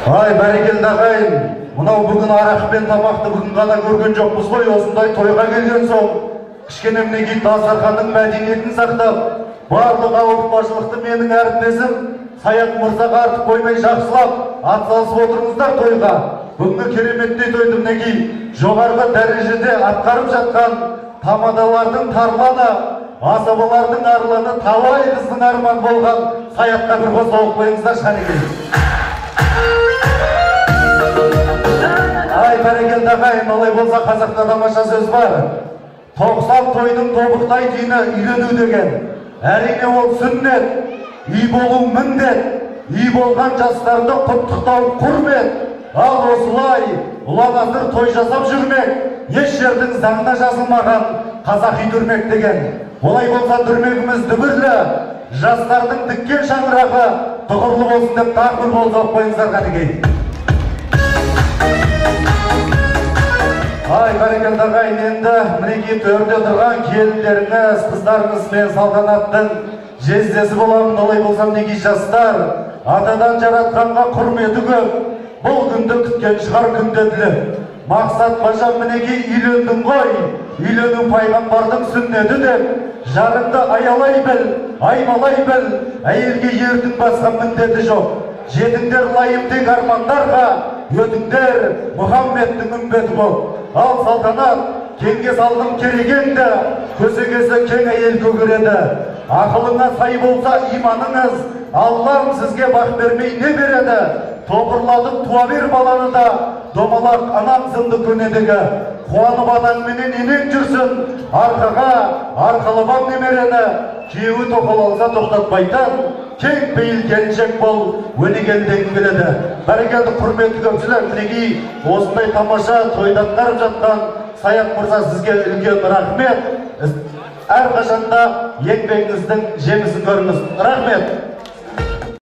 Ай, бәрекелді, ағайын! Мынау бүгін арақ пен тамақты бүгін ғана көрген жоқпыз ғой. Осындай тойға келген соң кішкене, мінекей, дастарханның мәдениетін сақтап, барлық ауыртпашылықты менің әріптесім Саят мырзаға артып қоймай, жақсылап атсалысып отырыңыздар тойға. Бүгінгі кереметтей тойды, мінекей, жоғарғы дәрежеде атқарып жатқан тамадалардың тарланы, асабалардың арланы, талай қыздың арман болған Саятқа бір қол соғып қойыңыздаршы, қанекей! Ай, бәрекелді, ағайын! Олай болса, қазақта тамаша сөз бар: 90 тойдың тобықтай түйіні үйлену деген. Әрине, ол сүннет, үй болу міндет, үй болған жастарды құттықтау құрмет. Ал осылай ұлан асыр той жасап жүрмек еш жердің заңына жазылмаған қазақи дүрмек деген. Олай болса, дүрмегіміз дүбірлі, жастардың тіккен шаңырағы тұғырлы болсын деп, тағы бір қол соғып қойыңыздар, қанекей! Ай, бәрекелді, ағайын! Енді, мінекей, төрде отырған келіндеріңіз, қыздарыңыз, мен Салтанаттың жездесі боламын. Олай болса, мінекей, жастар атадан жаратқанға құрметі көп, бұл күнді күткен шығар күнде тілеп. Мақсат бажам, мінекей, үйлендің ғой, үйлену пайғамбардың сүннеті деп, жарыңды аялай біл, аймалай біл, әйелге ердің басқа міндеті жоқ. Жетіңдер лайым тек армандарға, өтіңдер Мұхаммедтің үмбеті боп. Ал Салтанат, кеңге салғын керегеңді, көсегесі кең әйел көгереді. Ақылыңа сай болса иманыңыз, Аллам сізге бақ бермей не береді? Топырлатып туа бер баланы да, домалақ анам сынды көнедегі. Қуанып атаңменен енең жүрсін, арқаға арқалап немерені. Күйеуі тоқал алса тоқтатпайтын кең пейіл келіншек бол, өнегелі дегім келеді. Бәрекелді, құрметті көпшілік, мінекей, осындай тамаша тойды атқарып жатқан Саят мырза, сізге үлкен рахмет. Әрқашанда еңбегіңіздің жемісін көріңіз, рахмет!